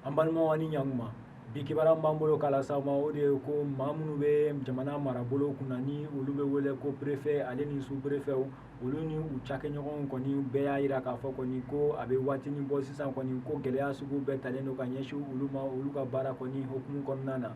An balimaw, ani ɲankuma. Bi kibaruya b'an bolo k'a lase aw ma, o de ye ko maa minnu bɛ jamana marabolo kunna, ni olu bɛ wele ko préfet ale ni sous préfet, olu ni u cakɛɲɔgɔnw kɔni bɛɛ y'a jira k'a fɔ kɔni ko a bɛ waatinin bɔ sisan kɔni, ko gɛlɛya sugu bɛɛ talen don ka ɲɛsin olu ma olu ka baara kɔni hukumu kɔnɔna na.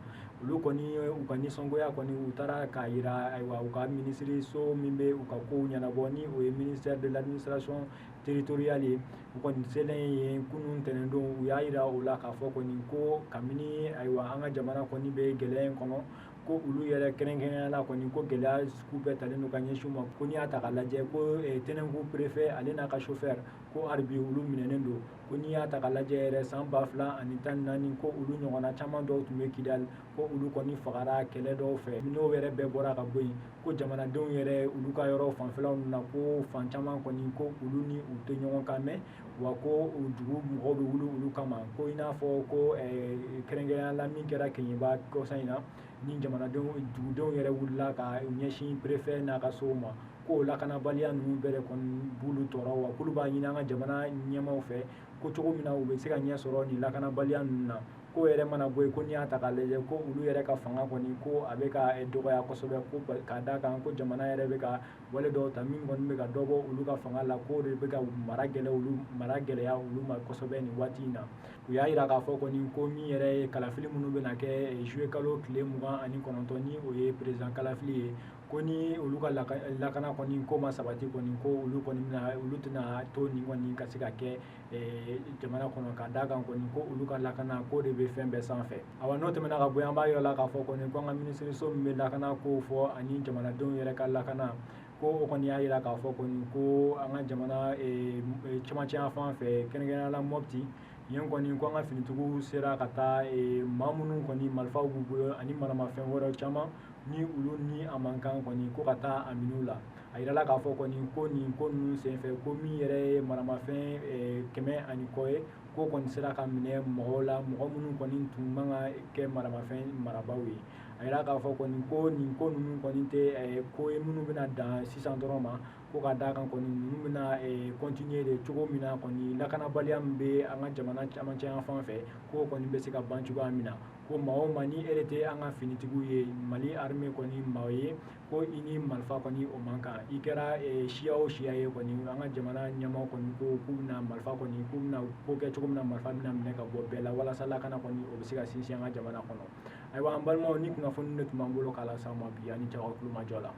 Olu kɔni u ka nisɔngoya kɔni, u taara k'a jira, ayiwa, u ka minisiriso min bɛ u ka kow ɲɛnabɔ, ni o ye ministère de l'Administration territoriale ye. U kɔni selen yen kunun tɛnɛndon, u y'a jira o la k'a fɔ kɔni ko kabini, ayiwa, an ka jamana kɔni bɛ gɛlɛya in kɔnɔ, ko olu yɛrɛ kɛrɛnkɛrɛnnenya la kɔni, ko gɛlɛya sugu bɛɛ talen don ka ɲɛsin u ma. Ko n'i y'a ta k'a lajɛ, ko Tɛnɛnku préfet ale n'a ka chauffeur, ko hali bi olu minɛnen don. Ko n'i y'a ta k'a lajɛ yɛrɛ, san 2014, ko olu ɲɔgɔnna caman dɔw tun bɛ Kidali, ko olu kɔni fagara kɛlɛ dɔw fɛ. N'o yɛrɛ bɛɛ bɔra ka bɔ yen, ko jamanadenw yɛrɛ, olu ka yɔrɔ fanfɛlaw na, ko fan caman kɔni, ko olu ni u tɛ ɲɔgɔn kan mɛn wa, ko dugu mɔgɔw bɛ wuli olu kama, ko i n'a fɔ ko kɛrɛnkɛrɛnnenya la min kɛra Keɲeba kɔsa in na, ni jamanadenw, dugudenw yɛrɛ wulila ka ɲɛsin préfet n'a ka sow ma, ko lakanabaliya ninnu bɛɛ de kɔni b'olu tɔɔrɔ wa, k'olu b'a ɲini an ka jamana ɲɛmaaw fɛ ko cogo min na u bɛ se ka ɲɛ sɔrɔ nin lakanabaliya ninnu na. Ko yɛrɛ mana bɔ yen, ko n'i y'a ta k'a lajɛ, ko olu yɛrɛ ka fanga kɔni, ko a bɛ ka dɔgɔya kosɛbɛ, ko k'a d'a kan ko jamana yɛrɛ bɛ ka wale dɔw ta min kɔni bɛ ka dɔ bɔ olu ka fanga la, k'o de bɛ ka mara gɛlɛya olu, mara gɛlɛya olu ma kosɛbɛ nin waati in na. U y'a jira k'a fɔ kɔni ko min yɛrɛ ye kalafili minnu bɛna kɛ juillet kalo tile 29, ni o ye président kalafili ye, ko ni olu ka lakana kɔni ko ma sabati kɔni, ko olu kɔni bɛna, olu tɛna to nin kɔni ka se ka kɛ jamana kɔnɔ, ka d'a kan kɔni ko olu ka lakana ko de bɛ fɛn bɛɛ sanfɛ. Awa, n'o tɛmɛna ka bɔ yen, an b'a yira la k'a fɔ kɔni ko an ka minisiriso min bɛ lakana kow fɔ ani jamanadenw yɛrɛ ka lakana, ko o kɔni y'a jira k'a fɔ kɔni ko an ka jamana cɛmancɛ yan fan fɛ, kɛrɛnkɛrɛnnenya la Mopti yen kɔni, ko an ka finitigiw sera ka taa maa minnu kɔni marifaw b'u bolo ani maramafɛn wɛrɛw caman, ni olu ni a man kan kɔni, ko ka taa a minɛ u la. A yirala k'a fɔ kɔni ko nin ko ninnu senfɛ, ko min yɛrɛ ye maramafɛn 100 ani kɔ ye, ko kɔni sera ka minɛ mɔgɔw la, mɔgɔ minnu kɔni tun man ka kɛ maramafɛn marabaaw ye. A yira k'a fɔ kɔni ko nin ko ninnu kɔni tɛ ko ye minnu bɛna dan sisan dɔrɔn ma, ko ka d'a kan kɔni ninnu bɛna continuer de cogo min na kɔni, lakanabaliya min bɛ an ka jamana cɛmancɛ yan fan fɛ, k'o kɔni bɛ se ka ban cogoya min na. Ko maa o maa ni e de tɛ an ka finitigiw ye, Mali armée kɔni maa ye, ko i ni marifa kɔni o man kan, i kɛra siya o siya ye kɔni, an ka jamana ɲɛmaaw kɔni ko k'u bɛna marifa kɔni, k'u bɛna ko kɛ cogo min na marifa bɛna minɛ ka bɔ bɛɛ la, walasa lakana kɔni o bɛ se ka sinsin an ka jamana kɔnɔ. Ayiwa, an balimaw, ni kunnafoni de tun b'an bolo k'a lase aw ma bi. Ani cɛw ka kulomajɔ la.